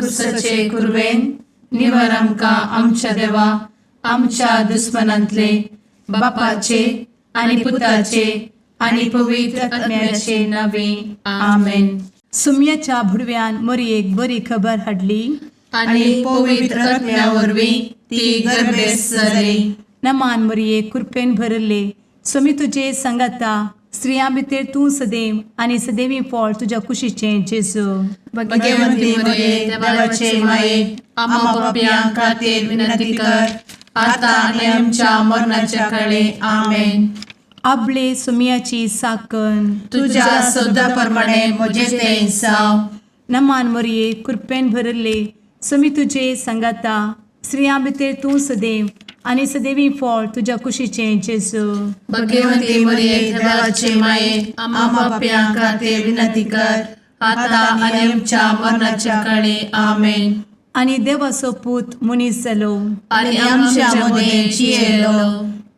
कुर्साचे कुरवेन निवर आमकां आमच्या देवा आमच्या दुस्मनांतले बापाचे आनी पुताचे आनी पवित्र आत्म्याचे नावे. आमेन. सुम्याच्या भुडव्यान मोरयेक बरी खबर हाडली. आनी पवित्र आत्म्या वरवीं ती गर्भेस्त जाली. नमान मोरये, कृपेन भरले, स्वामी तुजे सांगाता, स्त्रियां भितर तूं सदैव आनी सदैवी फळ तुज्या कुशीचें जेजू. भगवंती मरिये, देवाचे माये, आम्हा पापयां खातीर विनंती कर, आता आनी आमच्या मरणाच्या काळी. आमेन. आबले सुम्याची साकन. तुझ्या शब्दा प्रमाणे म्हजे ते जावं. नमान मोरये, कृपेन भरले, स्वामी तुजे सांगाता, स्त्रियां भितर तूं सदैव आनी सदैवी फळ तुज्या कुशीचें जेजू. भगवंती मरिये, देवाचे माये, आम्हा पापयां खातीर विनंती कर, आता आनी आमच्या मरणाच्या काळी. आमेन. आनी देवाचो पूत मनीस जालो आनी आमच्या मदें जियेलो.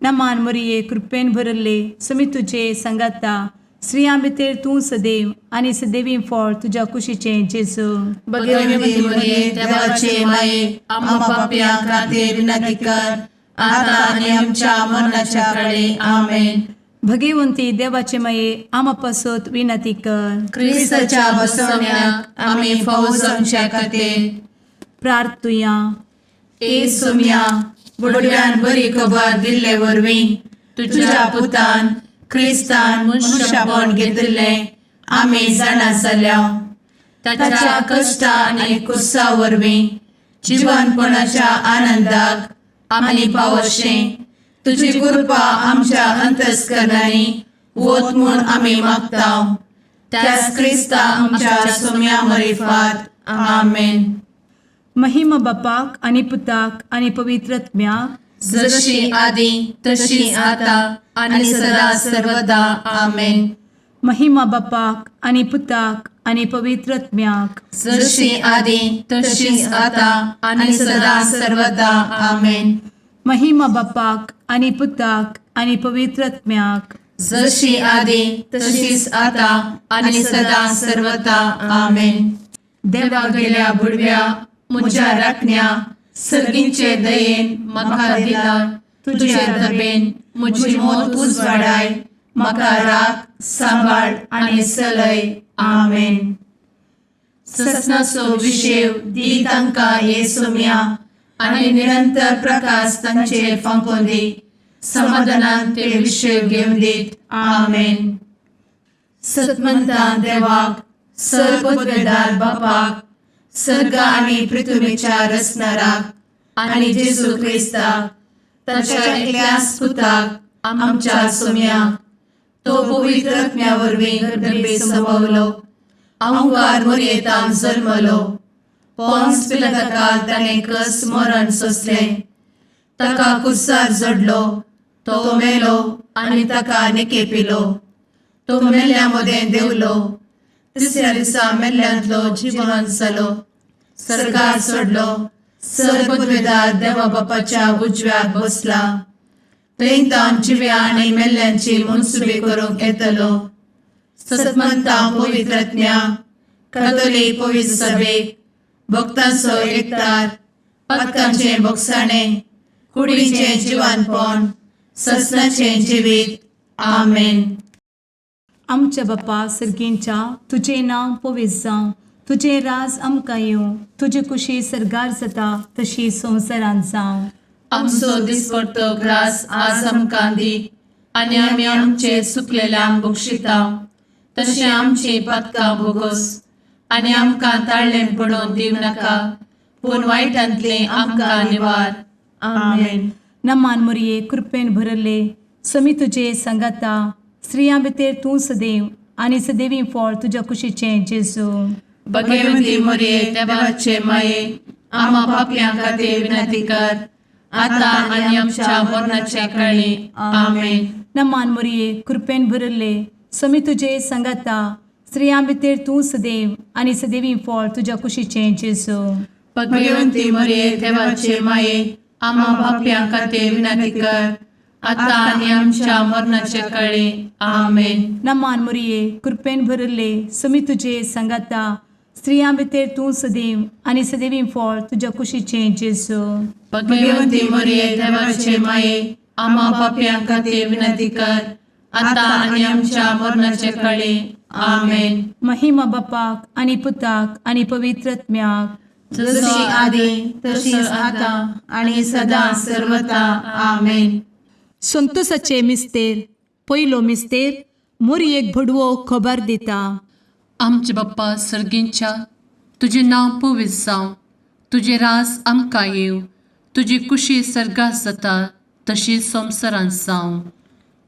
नमान मोरये, कृपेन भरले, स्वामी तुजे सांगाता, स्त्रियां भितर तूं सदैव आनी सदैवी फळ तुज्या कुशीचें जेजू. भगवंती मरिये, देवाचे माये, आम्हा पापयां खातीर विनंती कर, आता आनी आमच्या मरणाच्या काळी. आमेन. भगवंती देवाचे माये, आमा पासत विनंती कर. क्रिस्ताच्या बसवण्याक आमी फावो जावच्या खातीर प्रार्थुया. ए सोम्या, बुडव्यान बरी खबर दिल्ले वरवीं तुझ्या पुतान क्रिस्तान मनुष्यपण घेतिल्लें आमी जाणा जाल्या. ताच्या कश्टा आनी कुर्सा वरवीं जिवनपणाच्या आनंदाक आमी पावशें तुजी कृपा आमच्या अंतस्करणांनी वत म्हूण आमी मागता, त्याच क्रिस्ता आमच्या सोम्या मरिफात. आमेन. महिमा बापाक आनी पुताक आनी पवित्र आत्म्याक. जशी आदी तशी आता आणि सदा सर्वदा. आमेन. महिमा बापाक आनी पुताक आनी पवित्र आत्म्याक. जशी आदी तशीच आता आणि सदा सर्वदा. आमेन. महिमा बापाक आनी पुताक आनी पवित्र आत्म्याक. जशी आदी तशीच आता आणि सदा सर्वदा. आमेन. देवा गेल्या बुडव्या म्हज्या राखण्या, सर्गींचे दयेन म्हाका दिला तुझे दबेन म्हजी मोत उजवाडाय, म्हाका राख, सांबाळ आनी चलय. आमेन. ससनाचो विशेव दी तांकां हे सोम्या आनी निरंतर प्रकाश तांचेर फांकोवन दी, समाधानान ते विशेव घेवन दीत. आमेन. सतमंतान देवाक, सर्वपदवेदार बापाक, सर्ग आनी पृथ्वीच्या रचणाराक आनी जेजू क्रिस्ताक ताच्या एकल्याच पुताक आमच्या सोम्याक, तो पवित्र आत्म्या वरवीं गर्भे संभवलो, अंकार मोरयेतान जल्मलो, पोन्स पिलाताकाल ताणें कस मरण सोंसलें, ताका कुर्सार जडलो, तो मेलो आनी ताका निकेपिलो, तो मेल्ल्या मदें देंवलो, तिसऱ्या दिसा मेल्ल्यांतलो जिवन जालो, सर्गार चडलो, सर्वपदवेदार देवा बापाच्या उजव्याक बसला, थंय तावन जिव्या आनी मेल्ल्यांची मनसुबी करूंक येतलो. सतमंता पवित्रज्ञा कथोलीक पवित्र सभेक, भक्तांचो एकतार, पातकांचें भोगसाणें, कुडीचें जिवानपण, ससनाचें जिवीत. आमेन. आमच्या बापा सर्गींच्या, तुजें नांव पवित्र जावं, तुजें राज आमकां येवं, तुजी कुशी सर्गार जाता तशी संवसारांत जावं. आमचो दिसपडतो ग्रास आज आमकां दी आनी आमी आमचे चुकलेल्यांक बक्षिता तशें आमची पातकां भोगोस आनी आमकां ताळ्ळें पडोवन दिवं नाका, पूण वायटांतलें आमकां निवार. आमेन. नमान मोरये, कृपेन भरले, समी तुजे सांगाता, स्त्रियां भितर तूं सदैव आनी सदैवी फळ तुज्या कुशीचें जेजू. भगवती मोरये, देवाचे माये, आम्हा पापयां खातीर विनंती कर, आता आनी आमच्या मरणाच्या काळी. आमेन. नमान मोरये, कृपेन भरले, समी तुजे सांगाता, स्त्रियां भितर तूं सदैव आनी सदैवी फळ तुज्या कुशीचें जेजू. भगवती मोरये, देवाचे माये, आम्हा पापयां खातीर विनंती कर, आता आनी आमच्या मरणाच्या काळी. आमेन. नमान मोरये, कृपेन भरले, समी तुजे सांगाता, स्त्रियां भितर तूं सदैव आनी सदैवी फळ तुज्या कुशीचें जेजू. भगवती मरिये, देवाचे माये, आम्हा पापयां खातीर विनंती कर, आता आनी आमच्या मरणाचे कळी. आमेन. महिमा बापाक आनी पुताक आनी पवित्र आत्म्याक. जशी आदी तशीच आता आणि सदा सर्वता. आमेन. संतोषाचे मिस्तेर. पयलो मिस्तेर, मोरयेक भडवो खबर दिता. आमचे बाप्पा सर्गींच्या, तुजें नांव पवित्र जावं, तुजें रास आमकां येवं, तुजी कुशी सर्गात जाता तशी संवसारांत जावं.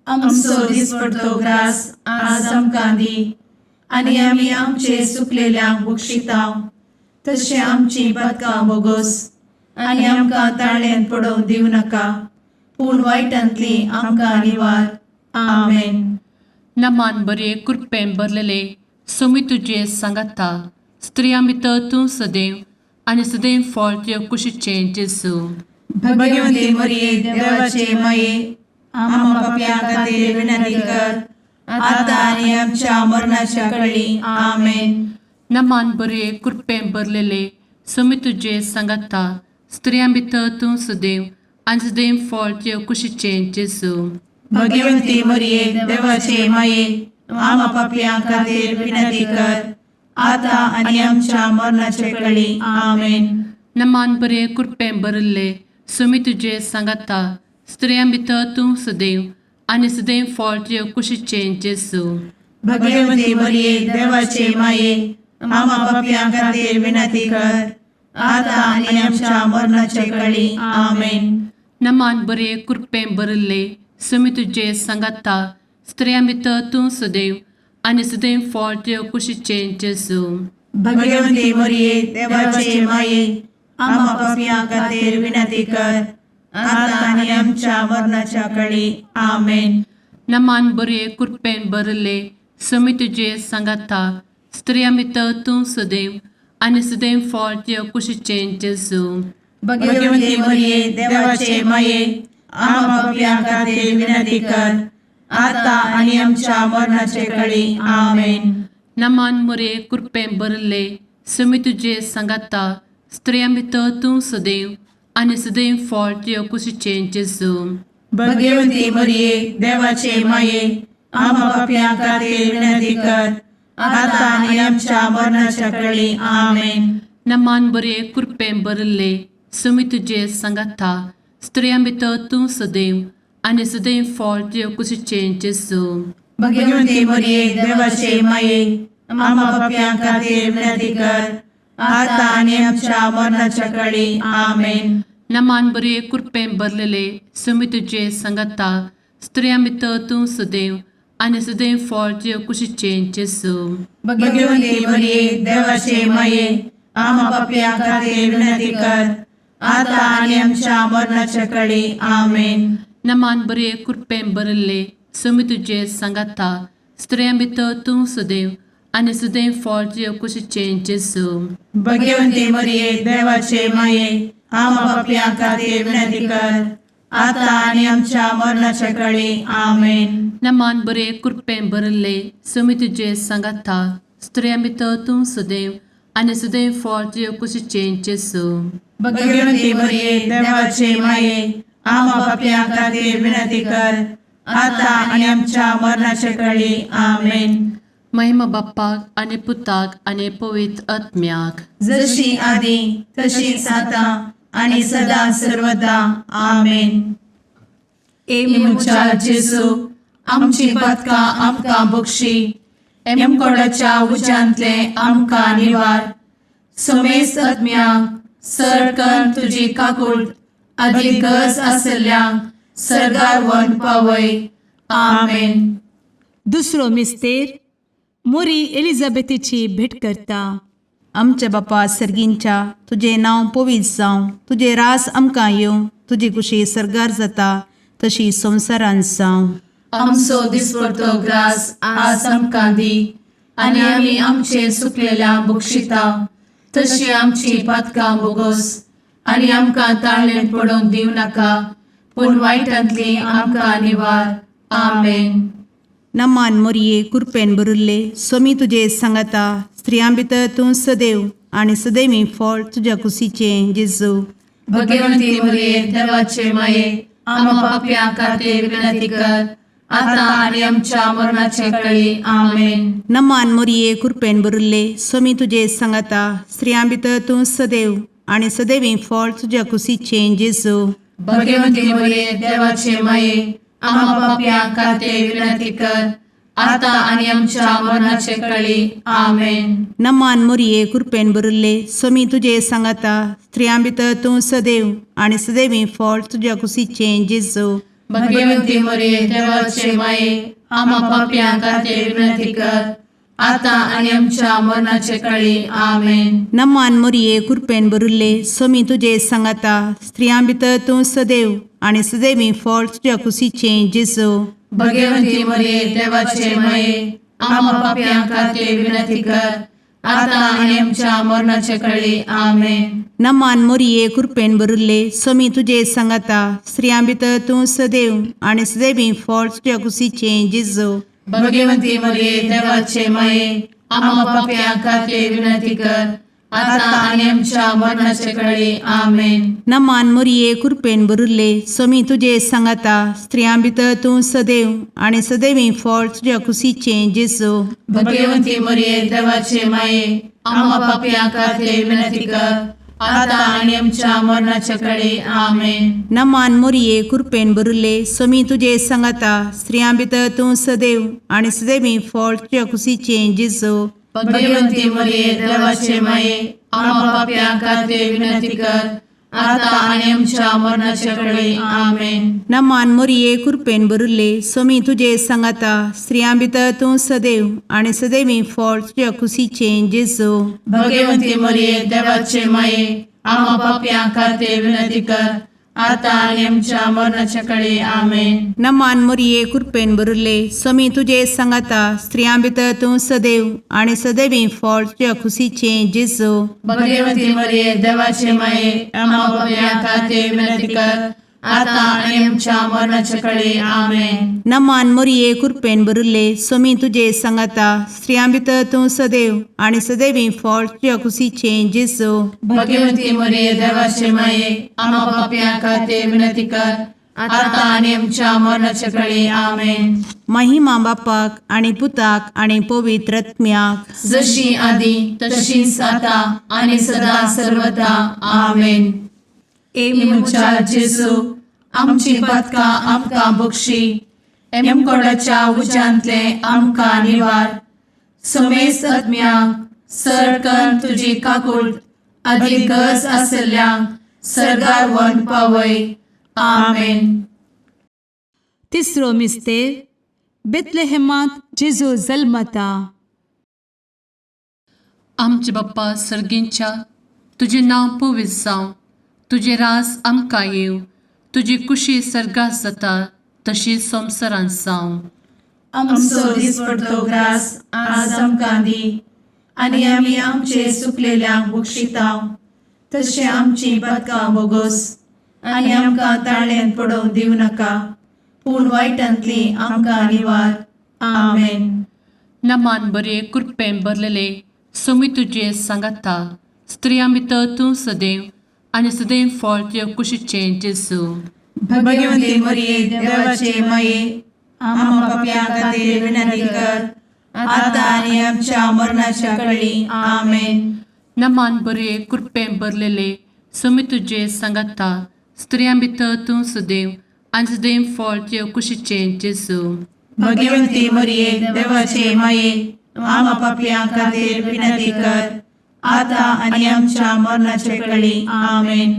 आमचो दिसपडतो ग्रास आज आमकां दी आनी आमी आमचे सुकलेल्यांक बक्षितांव तशें आमची पदकां बोगोस आनी आमकां ताळ्यान पडोवंक दिवं नाका, पूण वायटांतली आमकां निवार. आमेन. नमान बरे, कृपेन भरलेले, सोमी तुजे सांगाता, स्त्रियां भितर तूं सदैव आनी सदैव फळ तुजे कुशीचें जेजू. भगवंती मरिये, देवाचे माये, आम्हा पापयां खातीर विनंती कर, आता आनी आमच्या मरणाच्या कळी. आमेन. नमान बरे, कृपेन भरलेले, सोमी तुजे सांगाता, स्त्रियां भितर तूं सदैव आनी सदैव फळ तुजे कुशीचें जेजू. भगवंती मरिये, देवाचे माये, आम्हा पापयां खातीर विनंती कर, आता आनी आमच्या मरणाचे कळी. आमेन. नमान बरे, कृपेन भरिल्ले, सोमी तुजे सांगाता, स्त्रियां भितर तूं सदैव आनी सदैव फळ तुजे कुशीचें जेजू. भगवंती मरिये, देवाचे माये, आम्हा पापयां खातीर विनंती कर, आता आनी आमच्या मरणाचे कळी. आमेन. नमान बरे, कृपेन भरिल्ले, सोमी तुजे सांगाता, स्त्रियां भितर तूं सदैव आनी सदैव फळ तुजे कुशीचें जेजू. भगवंती मरिये, देवाचे माये, आम्हा पापयां खातीर विनंती कर, आता आनी आमच्या मरणाच्या कळी. आमेन. नमान बरे, कृपेन भरिल्ले, सोमी तुजे सांगाता, स्त्रियां भितर तूं सदैव आनी सदैव फळ तुजे कुशीचें जेजू. भगवंती मरिये, देवाचे माये, आम्हा पापयां खातीर विनंती कर, आता आनी आमच्या मरणाचे कळी. आमेन. नमान मुरे, कृपेन भरिल्ले, सोमी तुजे सांगाता, स्त्रियां भितर तूं सदैव आनी सदैव फळ तुजे कुशीचें जेजू. भगवंती मरिये, देवाचे माये, आम्हा पापयां खातीर विनंती कर, आता आनी आमच्या मरणाच्या कळी. आमेन. नमान बरे, कृपेन भरिल्ले, सोमी तुजे सांगाता, स्त्रियां भितर तूं सदैव आनी सदैव फळ तुजे कुशीचें जेजू. भगवंती मरिये, देवाचे माये, आम्हा पापयां खातीर विनंती कर, आता आनी आमच्या मरणाच्या कळी. आमेन. नमान बरे, कृपेन भरलेले, सोमी तुजे सांगाता, स्त्रियां भितर तूं सदैव आनी सदैव फळ तुजे कुशीचें जेजू. भगवंती मरिये, देवाचे माये, आम्हा पापयां खातीर विनंती कर, आता आनी आमच्या मरणाच्या कळी. आमेन. नमान बरे, कृपेन भरिल्ले, सोमी तुजे सांगाता, स्त्रियां भितर तूं सदैव आनी सदैव फळ तुजे कुशीचें जेजू. भगवंती मरिये, देवाचे माये, आम्हा पापयां खातीर विनंती कर, आता आनी आमच्या मरणाच्या कळी. आमेन. नमान बरे, कृपेन भरिल्ले, सोमी तुजे सांगाता, स्त्रियां भितर तूं सदैव आनी सदैव फळ तुजे कुशीचें जेजू. भगवंती मरिये, देवाचे माये, आम्हा पापयां खातीर विनंती कर, आता आनी आमच्या मरणाच्या कळी. आमेन. महिमा बाप्पाक आनी पुताक आनी पवित्र आत्म्याक. जशी आदी तशीच आता आणि सदा सर्वदा. आमेन. ए म्हज्या जेजू, आमची पदकां आमकां बक्षी, एमकोडाच्या उज्यांतले आमकां निवार, समेस्त आत्म्यांक सरकन तुजी काकूळ आदी गरज आसल्ल्यांक सर्गार वन पावय. आमेन. दुसरो मिस्तेर, मोरी एलिझाबेथीची भेट करता. आमच्या बापा सर्गींच्या, तुजें नांव पवित्र जावं, तुजें रास आमकां येवं, तुजी कुशी सर्गार जाता तशी संवसारांत जावं. आमचो दिसपडतो ग्रास आज आमकां दी आनी आमी आमचे सुकलेल्या बक्षिता तशी आमची पातकां बोगोस आनी आमकां ताळ्ळें पडोवंक दिवं नाका, पूण वायटांतली आमकां निवार. आमेन. नमान मोरये, कुरपेन भरिल्ले, स्वामी तुजे सांगाता, स्त्रियां भितर तूं सदैव आनी सदैवी फळ तुज्या कुशीचें जेजू. भगवंती मरिये देवाचे माये, आम्हा पापयां खातीर विनंती कर, आता आनी आमच्या मरणाचे कळी. आमेन. नमान मोरये, कृपेन भरिल्ले, स्वामी तुजे सांगाता. स्त्रियां भितर तूं सदैव आनी सदैवी फळ तुज्या कुशीचें जेजू. भगवंती मरिये देवाचे माये, आम्हा पापयां खातीर विनंती कर, आता आनी आमच्या मरणाचे कळी. आमेन. नमान मोरये, कृपेन भरिल्ले, स्वामी तुजे सांगाता. स्त्रियां भितर तूं सदैव आनी सदैवी फळ तुज्या कुशीचें जेजू. भगवंती मरिये देवाचे माये, आम्हा पापयां खातीर विनंती कर, आता आनी आमच्या मरणाचे कळी. आमेन. नमान मोरये, कृपेन भरिल्ले, स्वामी तुजे सांगाता. स्त्रियां भितर तूं सदैव आनी सदैवी फळ तुज्या कुशीचें जेजू. भगवंती मरिये देवाचे माये, आम्हा पापयां खातीर विनंती कर, आता आनी आमच्या मरणाचे कळी. आमेन. नमान मोरये, कृपेन भरिल्ले, स्वामी तुजे सांगाता. स्त्रियां भितर तूं सदैव आनी सदैवी फळ तुज्या कुशीचें जेजू. भगवंती मरिये देवाचे माये, आम्हा पापयां खातीर विनंती कर, आता आनी आमच्या मरणाचे कळी. आमेन. नमान मोरये, कृपेन भरिल्ले, स्वामी तुजे सांगाता. स्त्रियां भितर तूं सदैव आनी सदैवी फळ तुज्या कुशीचें जेजू. भगवंती मरिये देवाचे माये, आम्हा पापयां खातीर विनंती कर, आता आनी आमच्या मरणाचे कळी. आमेन. नमान मोरये, कृपेन भरिल्ले, स्वामी तुजे सांगाता. स्त्रियां भितर तूं सदैव आनी सदैवी फळ तुज्या कुशीचें जेजू. भगवंती मरिये देवाचे माये, आम्हा पापयां खातीर विनंती कर, आता आनी आमच्या मरणाचे कळी. आमेन. नमान मोरये, कृपेन भरिल्ले, स्वामी तुजे सांगाता. स्त्रियां भितर तूं सदैव आनी सदैवी फळ तुज्या कुशीचें जेजू. भगवंती मरिये देवाचे माये, आम्हा पापयां खातीर विनंती कर, आता आनी आमच्या मरणाच्या कळी. आमेन. नमान मोरये, कृपेन भरिल्ले, स्वामी तुजे सांगाता. स्त्रियां भितर तूं सदैव आनी सदैवी फळ तुज्या कुशीचें जेजू. भगवंती मरिये देवाचे माये, आम्हा पापयां खातीर विनंती कर, आता आनी आमच्या मरणाच्या कळी. आमेन. नमान मोरये, कृपेन भरिल्ले, स्वामी तुजे सांगाता. स्त्रियां भितर तूं सदैव आनी सदैवी फळ तुज्या कुशीचें जेजू. भगवंती मरिये देवाचे माये, आम्हा पापयां खातीर विनंती कर, आता आनी आमच्या मरणाच्या कळी. आमेन. महिमा बापाक आनी पुताक आनी पवित्र आत्म्याक, जशी आदी तशीच आता आनी सदा सर्वदा. आमेन. ए म्हज्या जेजू, आमची पातकां आमकां बक्षी, एमकोडाच्या उज्यांतले आमकां निवार, समेस्त आत्म्यांक सरकन तुजी काकूट आदी गरज आसल्ल्यांक सर्गार व्हरून पावय. आमेन. तिसरो मिस्तेर, बेतलेहेमांत जेजू जल्मता. आमचे बाप्पा सर्गींच्या, तुजें नांव पवित्र जावं, तुजें राज आमकां येवं, तुजी कुशी सर्गात जाता तशी संवसारांत जावं. आमचो दिसपडतो ग्रास आज आमकां दी, आनी आमी आमचे सुकलेल्यांक बक्षितांव, तशें आमची पातकां बोगोस, आनी आमकां ताळ्यान पडोवंक दिवं नाका, पूण वायटांतली आमकां निवार. आमेन. नमान बरे, कृपेन भरलेले, सोमी तुजे सांगाता, स्त्रियां भितर तूं सदैव आनी सदैव फळ तुज्या कुशीचें जेजू. भगवंती मरिये देवाचे माये, आम्हा पापयां खातीर विनंती कर, आता आनी आमच्या मरणाच्या कळी. आमेन. नमान बरे, कृपेन भरलेले, सोमी तुजे सांगाता, स्त्रियां भितर तूं सदैव आनी सदैव फळ तुज्या कुशीचें जेजू. भगवंती मरिये देवाचे माये, आम्हा पापयां खातीर विनंती कर, आता आनी आमच्या मरणाच्या कळी. आमेन.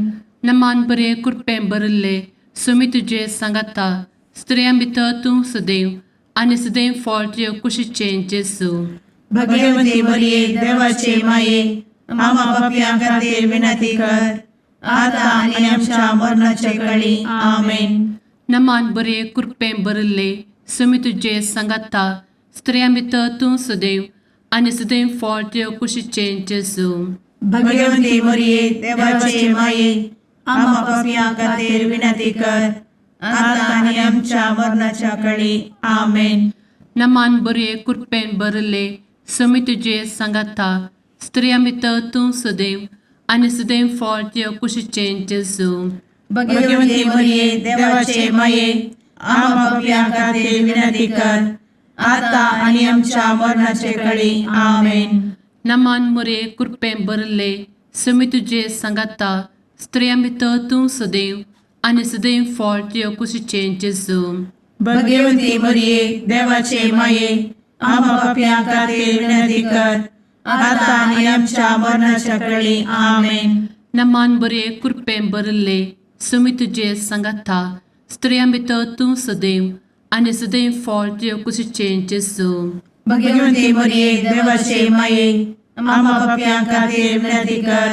नमान बरे, कृपेन भरिल्ले, सोमी तुजे सांगाता, स्त्रियां भितर तूं सदैव आनी सदैव फळ तुज्या कुशीचें जेजू. भगवंती मरिये देवाचे माये, आम्हा पापयां खातीर विनंती कर, आता आनी आमच्या मरणाच्या कळी. आमेन. नमान बरे, कृपेन भरिल्ले, सोमी तुजे सांगाता, स्त्रियां भितर तूं सदैव आनी सदैव फळ तुज्या कुशीचें जेजू. भगवंती मरिये देवाचे माये, आम्हा पापयां खातीर विनंती कर, आता आनी आमच्या मरणाच्या कळी. आमेन. नमान बरे, कृपेन भरिल्ले, समी तुजे सांगाता स्त्रियां भितर तूं सदैव आनी सदैव फळ तुज्या कुशीचें जेजू. भगवती मरिये, देवाचे माये, आम्हा पापयां खातीर विनंती कर, आता आनी आमच्या मरणाचे कळी. आमेन. नमान मुरे कृपें भरले, समी तुजे सांगाता स्त्रियां भितर तूं सदैव आनी सदैव फळ तुज्या कुशीचें जेजू. भगवती मरिये, देवाचे माये, आम्हा पापयां खातीर विनंती कर, आता आनी आमच्या मरणाच्या कळी. आमेन. नमान बरे कृपें भरले, समी तुजे सांगाता स्त्रियां भितर तूं सदैव आनी सदैव फळ तुज्या कुशीचें जेजू. भगवती मरिये, देवाचे माये, आम्हा पापयां खातीर विनंती कर,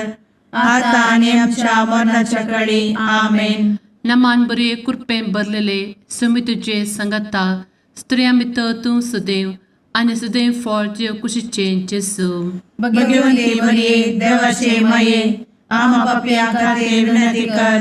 आता आनी आमच्या मरणाच्या कळी. आमेन. नमान बरे कृपें भरलेले, समी तुजे सांगाता स्त्रियां भितर तूं सदैव आनी सदैव फळ तुज्या कुशीचें जेजू. भगवती मरिये, देवाचे माये, आम्हा पापयां खातीर विनंती कर,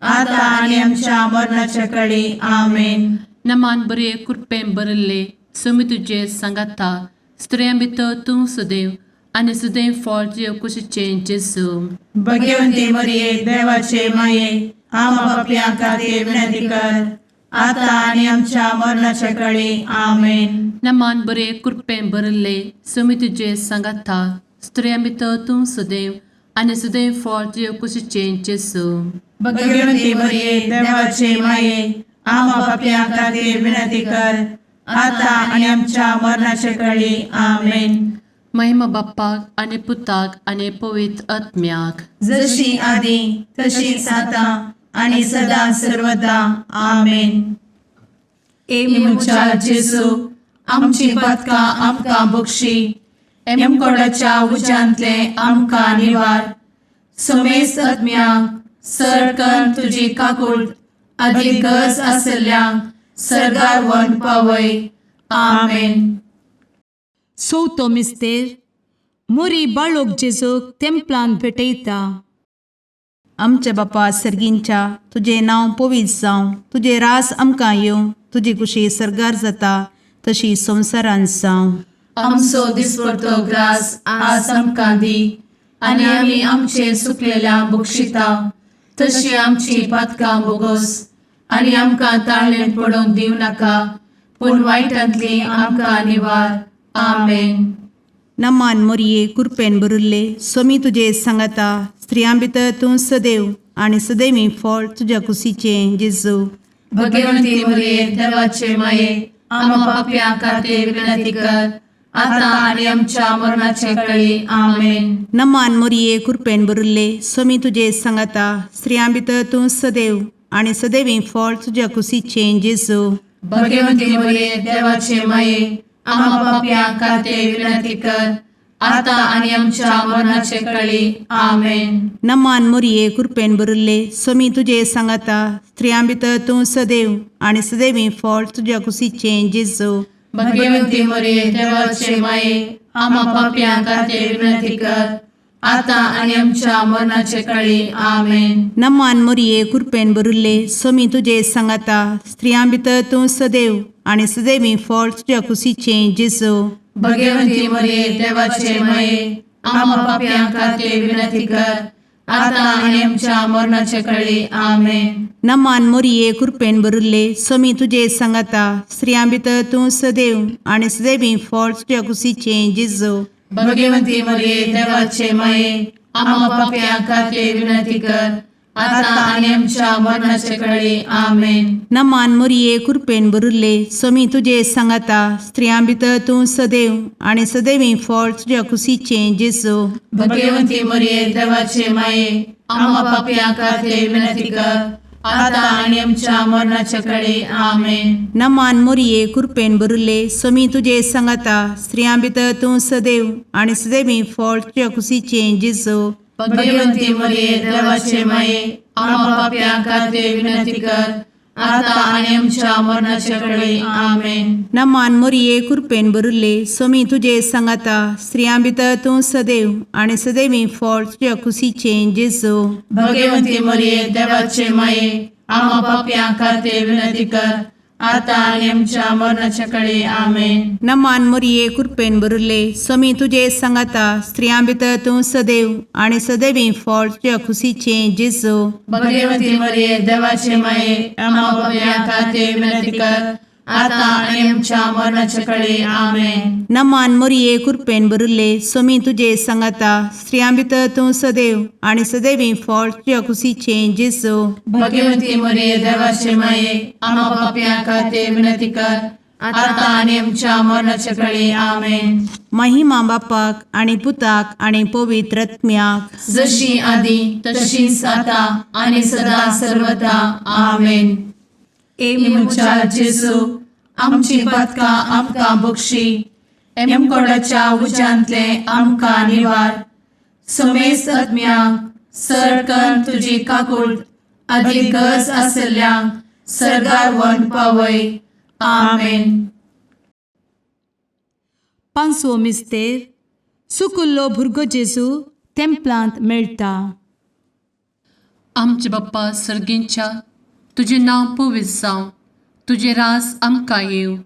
आता आनी आमच्या मरणाच्या कळी. आमेन. नमान बरे कृपें भरले, समी तुजे सांगाता स्त्रियां भितर तूं सदैव आनी सदैव फळ तुज्या कुशीचें जेजू. भगवती मरिये, देवाचे माये, आम्हा पापयां खातीर विनंती कर, आता आनी आमच्या मरणाच्या कळी. आमेन. नमान बरे कृपें भरले, समी तुजे सांगाता स्त्रियां भितर तूं सदैव आनी सदैव फळ तुज्या कुशीचें जेजू. भगवती मरिये, देवाचे माये, आम्हा पापयां खातीर विनंती कर, आता आनी आमच्या मरणाच्या कळी. आमेन. महिमा बाप्पाक आनी पुताक आनी पवित्र आत्म्याक. जशी आदी तशीच आता आणि सदा सर्वदा. आमेन. ए म्हज्या जेजू, आमची पातकां आमकां बक्षी, एमकोडाच्या उज्यांतले आमकां निवार, समेस्त आत्म्यांक सरकन तुजी काकूळ आदी गरज आसल्ल्यांक सर्गार व्हरून पावय. आमेन. चवथो मिस्तेर. मोरी बाळोक जेजूक तेंपलान भेटयता. आमच्या बापा सर्गींच्या, तुजें नांव पवित्र जावं, तुजें रास आमकां येवं, तुजी कुशी सर्गार जाता तशी संवसारांत जावं. आमचो दिसपडतो ग्रास आज आमकां दी आनी आमी आमचे सुकलेल्या बक्षिता तशी आमची पातकां बोगोस आनी आमकां ताळणेंत पडोवंक दिवं नाका, पूण वायटांतली आमकां निवार. आमेन. नमान मोरये, कुरपेन भरिल्ले, सोमी तुजे सांगाता, स्त्रियां भितर तूं सदैव आनी सदैवी फळ तुज्या कुशीचें जेजू. भगवंती मरिये, देवाचे माये, आम्हा पापयां खातीर विनंती कर, आता आनी आमच्या मरणाचे कळी. आमेन. नमान मोरये, कुरपेन भरिल्ले, सोमी तुजे सांगाता, स्त्रियां भितर तूं सदैव आनी सदैवी फळ तुज्या कुशीचें जेजू. भगवंती मरिये, देवाचे माये, आम्हा पापयां खातीर विनंती कर, आता आनी आमच्या मरणाचे कळी. आमेन. नमान मोरये, कुरपेन भरिल्ले, सोमी तुजे सांगाता, स्त्रियां भितर तूं सदैव आनी सदैवी फळ तुज्या कुशीचें जेजू. भगवंती मरिये, देवाचे माये, आम्हा पापयां खातीर विनंती कर, आता आनी आमच्या मरणाचे कळी. आमेन. नमान मोरये, कुरपेन भरिल्ले, सोमी तुजे सांगाता, स्त्रियां भितर तूं सदैव आनी सदैवी फळ तुज्या कुशीचें जेजू. भगवंती मरिये, देवाचे माये, आम्हा पापयां खातीर विनंती कर, आता आनी आमच्या मरणाचे कळी. आमेन. नमान मोरये, कुरपेन भरिल्ले, सोमी तुजे सांगाता, स्त्रियां भितर तूं सदैव आनी सदैवी फळ तुज्या कुशीचें जेजू. भगवंती मरिये, देवाचे माये, आम्हा पापयां खातीर विनंती कर, आता आनी आमच्या मरणाचे कळी. आमेन. नमान मोरये, कुरपेन भरिल्ले, सोमी तुजे सांगाता, स्त्रियां भितर तूं सदैव आनी सदैवी फळ तुज्या कुशीचें जेजू. भगवंती मरिये, देवाचे माये, आम्हा पापयां खातीर विनंती कर, आता आनी आमच्या मरणाचे कळी. आमेन. नमान मोरये, कुरपेन भरिल्ले, सोमी तुजे सांगाता, स्त्रियां भितर तूं सदैव आनी सदैवी फळ तुज्या कुशीचें जेजू. भगवंती मरिये, देवाचे माये, आम्हा पापयां खातीर विनंती कर, आता आनी आमच्या मरणाचे कळी. आमेन. नमान मोरये, कुरपेन भरिल्ले, सोमी तुजे सांगाता, स्त्रियां भितर तूं सदैव आनी सदैवी फळ तुज्या कुशीचें जेजू. भगवंती मरिये, देवाचे माये, आम्हा पापयां खातीर विनंती कर, आतां आनी आमच्या मरणाच्या कडे आमेन. नमान मोरये कृपेन भरिल्ले, स्वामी तुजे सांगाता, स्त्रियां भितर तूं सदैव आनी सदैवी फळ तुज्या खुशीचें जेजू. भगवती मरिये, देवाचे माये, आम्हा पापयां खातीर विनंती कर, आतां आनी आमच्या मरणाच्या कडे आमेन. नमान मोरये कृपेन भरिल्ले, स्वामी तुजे सांगाता, स्त्रियां भितर तूं सदैव आनी सदैवी फळ तुज्या खुशीचें जेजू. भगवती मरिये, देवाचे माये, आम्हा पापयां खातीर विनंती कर, आतां आनी आमच्या मरणाच्या कडे आमेन. महिमा बापाक आनी पुताक आनी पवित्र आत्म्याक. जशी आदी तशीच आता आणि सदा सर्वदा आमेन. ए म्हज्या जेजू, आमची पातकां आमकां बक्षी, एमकोडाच्या उज्यांतले आमकां निवार, समेस्त आत्म्यांक सरकन तुजी काकूळ आदी गरज आसल्ल्यांक सरगार वन पावय. आमेन. पांचवो मिस्तेर, सुकुल्लो भुरगो जेजू तेंपलांत मेळटा. आमचे बाप्पा सर्गींच्या, तुजें नांव पवित्र जावं, तुजें रास आमकां येवं,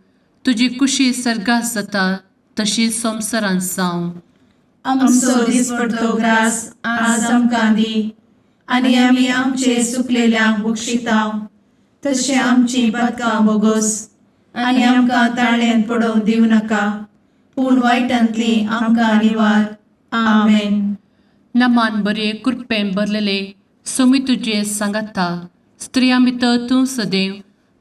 तुजी कुशी सर्गात जाता तशी संवसारांत जावं. आमचो दिसपडतो ग्रास आज आमकां दी, आनी आमी आमचे सुकलेल्यांक बक्षितांव, तशें आमची पातकां बोगोस, आनी आमकां ताळ्यान पडोवंक दिवं नाका, पूण वायटांतली आमकां निवार. आमेन. नमान बरे कृपेन भरलेले, सोमी तुजे सांगाता, स्त्रियां भितर तूं सदैव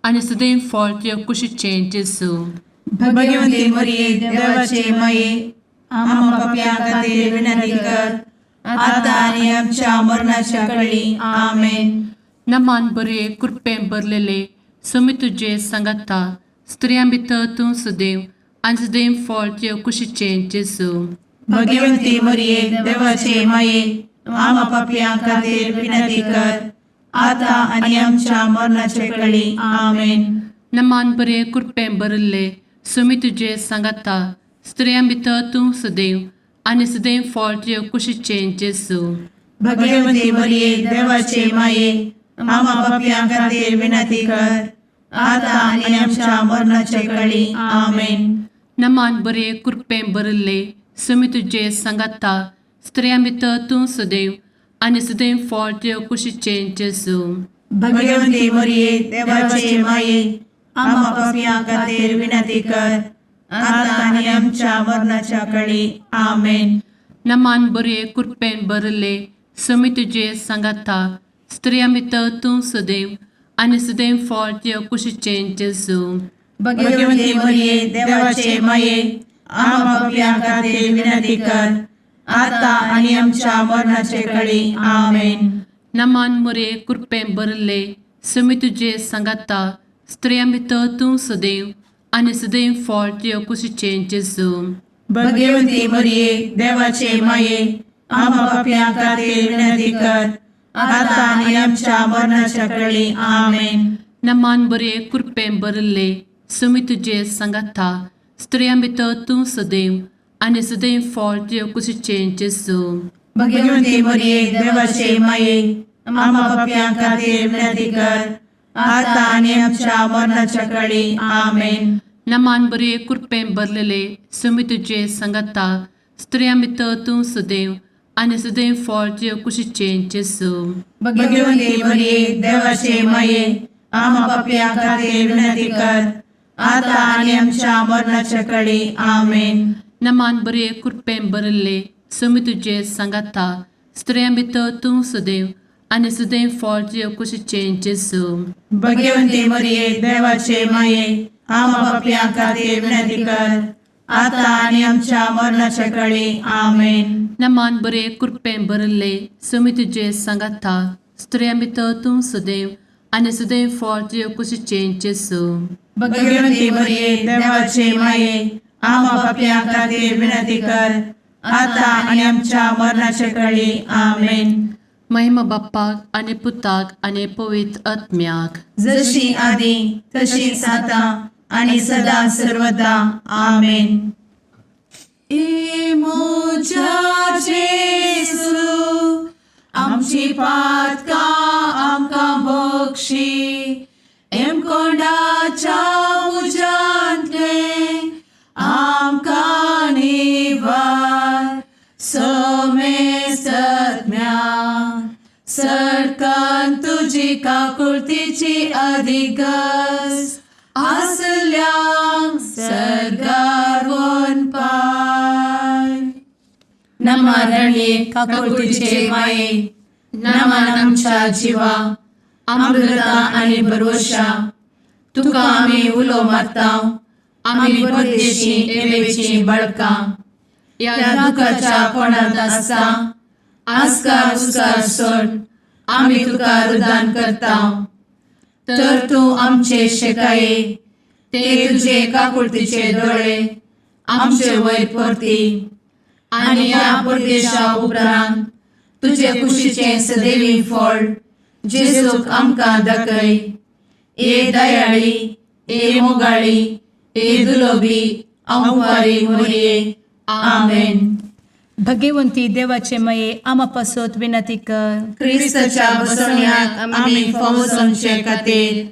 आनी सदैव फळ तुज्या कुशीचें जेजू. भगवती मरिये, देवाचे माये, आम्हा पापयां खातीर विनंती कर, आतां आनी आमच्या मरणाच्या कळी. आमेन. नमान बरे कृपेन भरलेले, सोमी तुजे सांगाता, स्त्रियां भितर तूं सदैव आनी सदैव फळ तुज्या कुशीचें जेजू. भगवती मरिये, देवाचे माये, आम्हा पापयां खातीर विनंती कर, आतां आनी आमच्या मरणाचे कळी. आमेन. नमान बरे कृपेन भरिल्ले, सुमी तुजे सांगाता, स्त्रियां भितर तूं सदैव आनी सदैव फळ तुज्या कुशीचें जेजू. भगवती मरिये, देवाचे माये, आम्हा पापयां खातीर विनंती कर, आतां आनी आमच्या मरणाचे कळी. आमेन. नमान बरे कृपेन भरिल्ले, सुमी तुजे सांगाता, स्त्रियां भितर तूं सदैव आनी सदैव फळ तुज्या कुशीचें जेजू. भगवती मरिये, देवाचे माये, आम्हा पापयां खातीर विनंती कर, आतां आनी आमच्या मरणाच्या कळी. आमेन. नमान बरे कृपेन भरिल्ले, सुमी तुजे सांगाता, स्त्रियां भितर तूं सदैव आनी सदैव फळ तुज्या कुशीचें जेजू. भगवती मरिये, देवाचे माये, आम्हा पापयां खातीर विनंती कर, आतां आनी आमच्या मरणाचे कळी. आमेन. नमान मोरे कृपेन भरिल्ले, सुमी तुजे सांगाता, स्त्रियां भितर तूं सदैव आनी सदैव फळ तुज्या कुशीचें जेजू. भगवती मरिये, देवाचे माये, आम्हा पापयां खातीर विनंती कर, आतां आनी आमच्या मरणाच्या कळी. आमेन. नमान बरे कृपेन भरिल्ले, सुमी तुजे सांगाता, स्त्रियां भितर तूं सदैव आनी सदैव फळ तुज्या कुशीचें जेजू. भगवती मरिये, देवाचे माये, आम्हा पापयां खातीर विनंती कर, आतां आनी आमच्या मरणाच्या कळी. आमेन. नमान बरे कृपेन भरलेले, सुमी तुजे सांगाता, स्त्रियां भितर तूं सदैव आनी सदैव फळ तुज्या कुशीचें जेजू. भगवती मरिये, देवाचे माये, आम्हा पापयां खातीर विनंती कर, आतां आनी आमच्या मरणाच्या कळी. आमेन. नमान बरे कृपेन भरिल्ले, सुमी तुजे सांगाता, स्त्रियां भितर तूं सदैव आनी सदैव फळ तुज्या कुशीचें जेजू. भगवती मरिये, देवाचे माये, आम्हा पापयां खातीर विनंती कर, आतां आनी आमच्या मरणाच्या कळी. आमेन. नमान बरे कृपेन भरिल्ले, सुमी तुजे सांगाता, स्त्रियां भितर तूं सदैव आनी सदैव फळ तुज्या कुशीचें जेजू. भगवती मरिये, देवाचे माये, आम्हा पापयां खातीर विनंती कर, आतां आनी आमच्या मरणाच्या कळी. आमेन. महिमा बाप्पाक आनी पुताक आनी पवित्र आत्म्याक. जशी आदी तशीच आतां आणि सदा सर्वदा. आमेन. ए म्हज्या जेजू, आमची पातकां आमकां बक्षी, एमकोंडाच्या तुजी काकुळतीची अधिगस आसल्यांक सर्गार पाय. नमा रणये काकुळतीचे माये, नमन आमच्या जिवा, अमृता आनी भरवशा, तुका आमी उलो मारता, आमी परदेशी एवेची बळकां ह्या दुखाच्या कोणांत आसता आस्कार उस्कार सोड आमी तुका रुदान करता. तर तूं आमचे शेकाये ते तुजे काकुळतीचे दोळे आमचे वयर परती आनी ह्या परदेशा उपरांत तुजे कुशीचें सदैवी फळ जेजूक आमकां दाखय. ए दयाळी, ए मोगाळी, ए दुलोबी अंवारी मोरये, आमेन. भगवंती देवाचे मये आमा पासत विनंती कर. क्रिस्ताच्या बसवण्याक आमी फावो जावचे खातीर.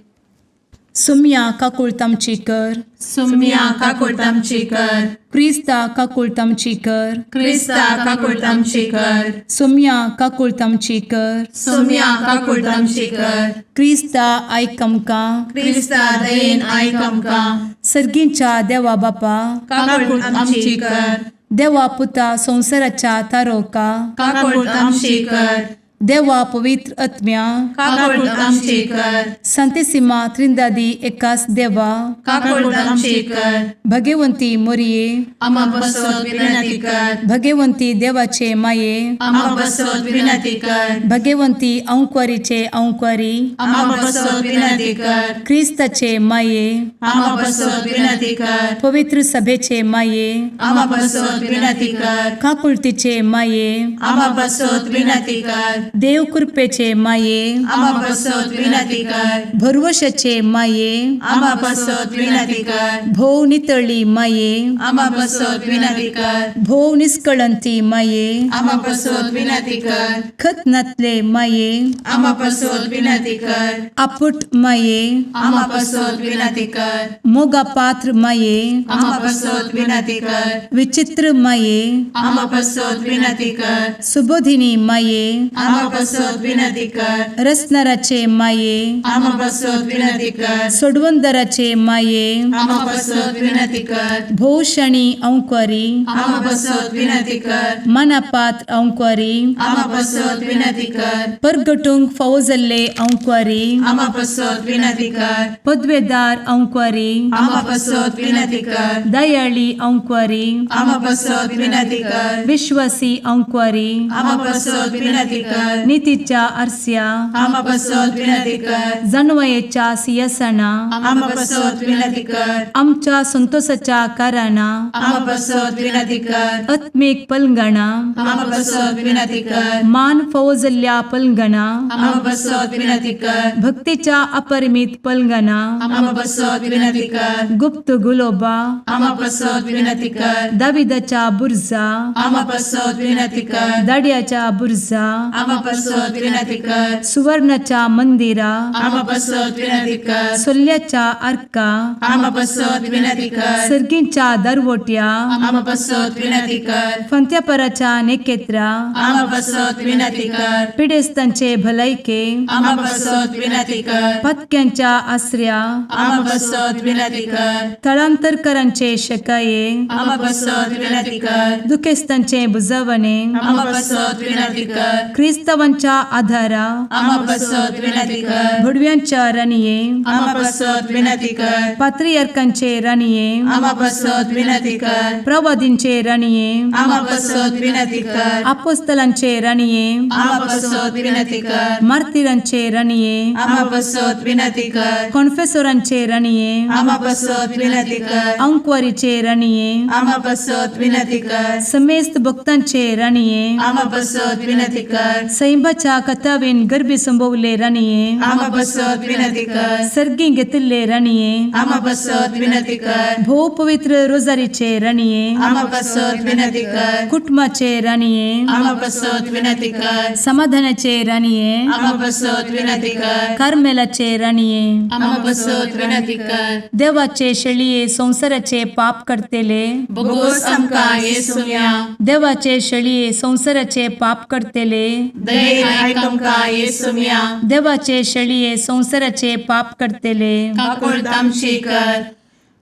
सुम्या काकुळत आमची कर. सुम्या काकुळट आमची कर. क्रिस्ता काकुळत आमची कर. क्रिस्ता काकुळट आमची कर. सुम्या काकुळत आमची कर. सुम्या काकुळट आमची कर. क्रिस्ता आयक आमकां. क्रिस्ता दयेन आयक आमकां. सर्गींच्या देवा बापा, काकुळट आमची कर. देवा पुता संवसाराच्या तारोका, काकुळट आमची कर. देवा पवित्र आत्म्या, काकुळट आमची कर. संतेसिमा त्रिंदादी एकास देवा, काकुळट आमची कर. भगवंती मोरये, आमा बसत विनंती कर. भगवंती देवाचे माये, आमा बसत विनंती कर. भगवंती अंक्वारीचे अंक्वारी, आमा बसत विनंती कर. क्रिस्ताचे माये, आमा बसत विनंती कर. पवित्र सभेचे माये, आमा बसत विनंती कर. काकुळतीचे माये, आमा बसत विनंती कर. देव कृपेचे माये, आमा बसत विनंती कर. भरवशाचे माये, आमा बसत विनंती कर. भोव नितळी माये, आमा बसत विनंती कर. भोव निष्कळंती माये, आमा बसत विनंती कर. खत नातले माये, आमा बसत विनंती कर. आपुट माये, आमा बसत विनंती कर. मोगा पात्र माये, आमा बसत विनंती कर. विचित्र माये, आमा बसत विनंती कर. सुबोधिनी माये, आमा बसत विनंती कर. रसनाराचे माये, आमा बसत विनंती कर. सोडवंदराचे माये, आमा बसत विनंती कर. भोवशणी अंक्वारी, आमा बसत विनंती कर. मनापात्र अंक्वारी, आमा बसत विनंती कर. परगटूंक फावो जाल्ले अंक्वारी, आमा बसत विनंती कर. पदवेदार अंक्वारी, आमा बसत विनंती कर. दयाळी अंक्वारी, आमा बसत विनंती कर. विश्वासी अंक्वारी, आमा बसत विनंती कर. नितीच्या आरस्या, आमा बसत विनंती कर. जानवयेच्या सियासना, आमा बसत विनंती कर. आमच्या संतोषाच्या कारणां, आमा बसत विनंती कर. आत्मीक पलंगणा, आमा बसत विनंती कर. मान फावो जाल्ल्या पलंगणा, आमा बसत विनंती कर. भक्तीच्या अपरिमित पलंगणा, आमा बसत विनंती कर. गुप्त गुलोबा, आमा बसत विनंती कर. दाविदाच्या बुर्जा, आमा बसत विनंती कर. दाड्याच्या बुर्जा, आमा बसत विनंती कर. सुवर्णाच्या मंदिरा, आमा बसत विनंती कर. सोल्ल्याच्या आर्का, आमा बसत विनंती कर. सर्गींच्या दरवट्या, आमा बसत विनंती कर. फंत्यापराच्या नेकेत्रा, आमा बसत विनंती कर. पिडेस्तांचे भलायके, आमा बसत विनंती कर. पत्क्यांच्या आसऱ्या, आमा बसत विनंती कर. थळांतरकरांचे शकाये, आमा बसत विनंती कर. दुखेस्तांचे बुजवणे, आमा बसत विनंती कर. क्रिस्तावांच्या आधारा, आमा बसत विनंती कर. भुडव्यांच्या राणये, आमा बसत विनंती कर. पात्रियार्कांचे राणये, आमा बसत विनंती कर. प्रवादींचे राणये, आमा बसत विनंती कर. आपोस्तलांचे राणये, आमा बसत विनंती कर. मार्तिरांचे राणये, आमा बसत विनंती कर. कॉन्फेसोरांचे राणये, आमा बसत विनंती कर. अंक्वारीचे राणये, आमा बसत विनंती कर. समेस्त भक्तांचे राणये, आमा बसत विनंती कर. सैंबाच्या कथावेन गर्भी संभवले राणये, आमा बसत विनंती कर. सर्गी घेतिल्ले राणये, आमा बसत विनंती कर. भोव पवित्र रोजारीचे राणये, आमा बसत विनंती कर. कुटुंबाचे राणये, आमा बसत विनंती कर. समाधानाचे राणये, आमा बसत विनंती कर. कार्मेलाचे राणये, आमा बसत विनंती कर. देवाचे शेळये संवसाराचे पाप करतेले, बोगोस आमकां येसुया. देवाचे शेळये संवसाराचे पाप करतेले, दयेन आयक आमकां येसुम्या. देवाचे शेळये संवसाराचे पाप करतले, काकुळट आमची कर.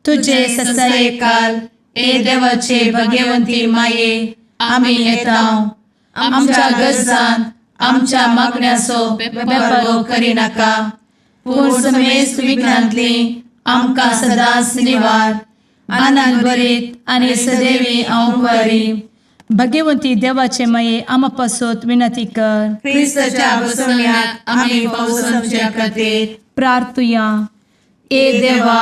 तुझे तुझे ससाये ससायकाल ए देवाचे भगवंती माये, आमी येता आमच्या गरजांत आमच्या मागण्याचो बेपर्वो करिनाका, पूण समेस्त विघ्नांतली आमकां सदांच निवार. आनंद भरीत आनी सदैवी अंवकारी भगवंती देवाचे माये, आमा पासत विनंती कर. क्रिस्ताच्या बसवण्याक आमी पावसाच्या खातीर प्रार्थुया. ए देवा,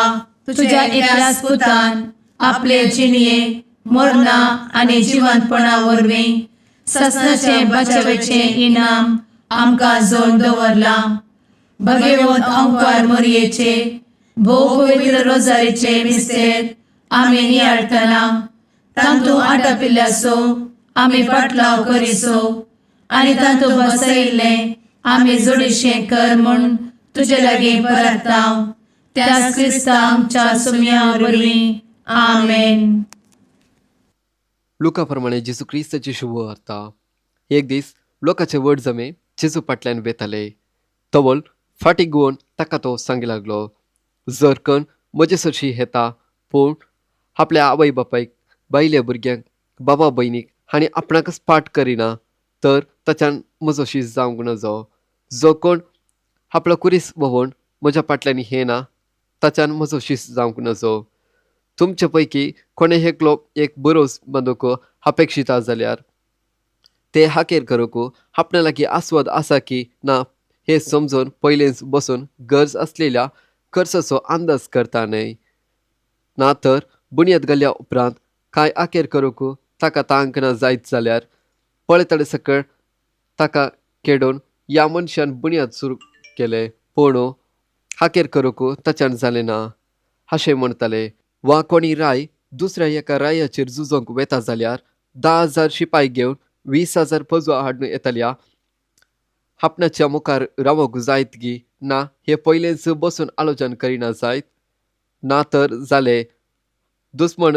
तुझ्या एकल्याच पुतान आपले जिणये मरणा आनी जिवंतपणा वरवीं ससनाचे बचावेचें इनाम आमकां जोड दवरलां. भगवंत अंकार मोरयेचे भोव पवित्र रोजारीचे मिस्तेर आमी नियाळटना तांतू आटापिल्ल्याचो आमी पाटलाव करिसो आनी तांतू बसयिल्लें आमी जोडीशें कर म्हूण तुजे लागीं परताव, त्याच क्रिस्ता आमच्या सुम्या वरवीं. आमेन. लुका प्रमाणे जेजू क्रिस्ताची शुभ वार्ता. एक दीस लोकाचे व्हड जमे जेजू फाटल्यान वेताले. तवल फाटी गुवोन ताका तो सांगी लागलो, जर कन म्हजे सरशी येता पूण आपल्या आवय बापायक, बायल्या भुरग्यांक, बाबा भयणीक आनी आपणाकच पाठ करिना तर ताच्यान म्हजो शीस जावंक नजो. जो कोण आपलो कुरीस भोंवून म्हज्या फाटल्यान येना ताच्यान म्हजो शीस जावंक नजो. तुमचे पैकी कोणे एकलो एक बरोस बांदूंक अपेक्षिता जाल्यार ते हाकेर करूंक आपणा लागीं आस्वाद आसा की ना हें समजून पयलेंच बसून गरज आसलेल्या खर्चाचो अंदाज करता न्हय. ना तर बुन्याद घाल्या उपरांत कांय आकेर करूंक ताका तांक ना जायत जाल्यार पळयतले सकळ ताका केडोवन ह्या मनशान बुन्याद सुरू केले पूण हाकेर करूंक ताच्यान जालें ना अशें म्हणटाले. वा कोणी राय दुसऱ्या एका रायाचेर झुजोंक वेता जाल्यार 10,000 शिपाय घेवन 20,000 पजो हाडून येतल्या आपणाच्या मुखार रावंक जायत गी ना हे पयलेंच बसून आलोचन करिना जायत. ना तर जाले दुस्मन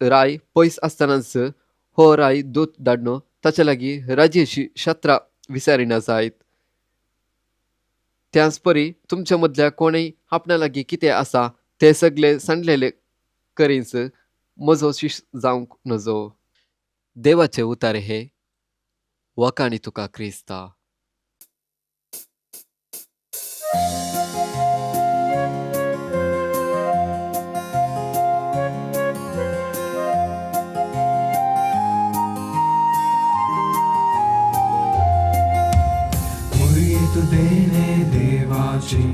राय पयस आसतनाच हो राय दूत धाडून ताचे लागीं राजेशी शत्रां विचारिना जायत. त्याच परी तुमच्या मदल्या कोणूय आपणा लागीं कितें आसा तें सगळें सांडलेलें करीच म्हजो शिश जावंक नजो. देवाचे उतारे हे. वखाणी तुका क्रिस्ता. मुरयेतु देणे देवाची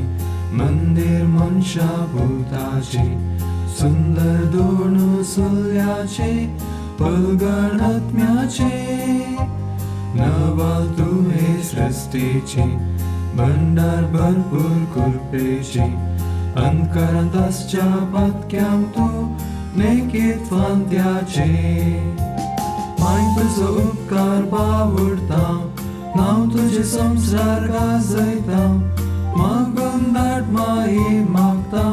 मंदिर मनशा भूताची सुंदर दोन सुल्याचे पलगण आत्म्याचे नवाल तुहे सृष्टीची भंडार भरपूर कृपेची अंतकरांत आसच्या पातक्यांक तूं नेकीत फांत्याचे माय तुजो उपकार बावडता नांव तुजें संवसार गाजयता मागून धाड माई मागता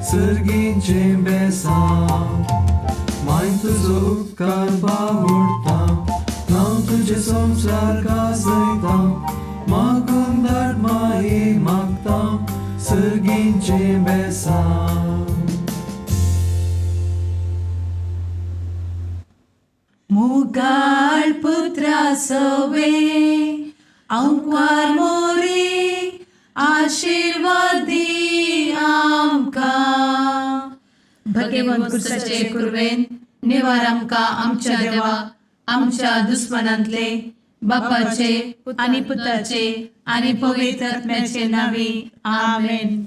सर्गीचें बेसांव माय तुजो उपकार बावडता नांव तुजें संवसार गाजयता मागून धाड माई मागता सर्गीचें बेसांव. मुगाळ पुत्रा सवे अंकार मोरी आशीर्वादी आमकां. भगवंत कुर्साचे कुर्वेन निवार आमकां आमच्या देवा आमच्या दुस्मनांतले बापाचे आनी पुताचे आनी पवित्र आत्म्याचे नावे. आमेन.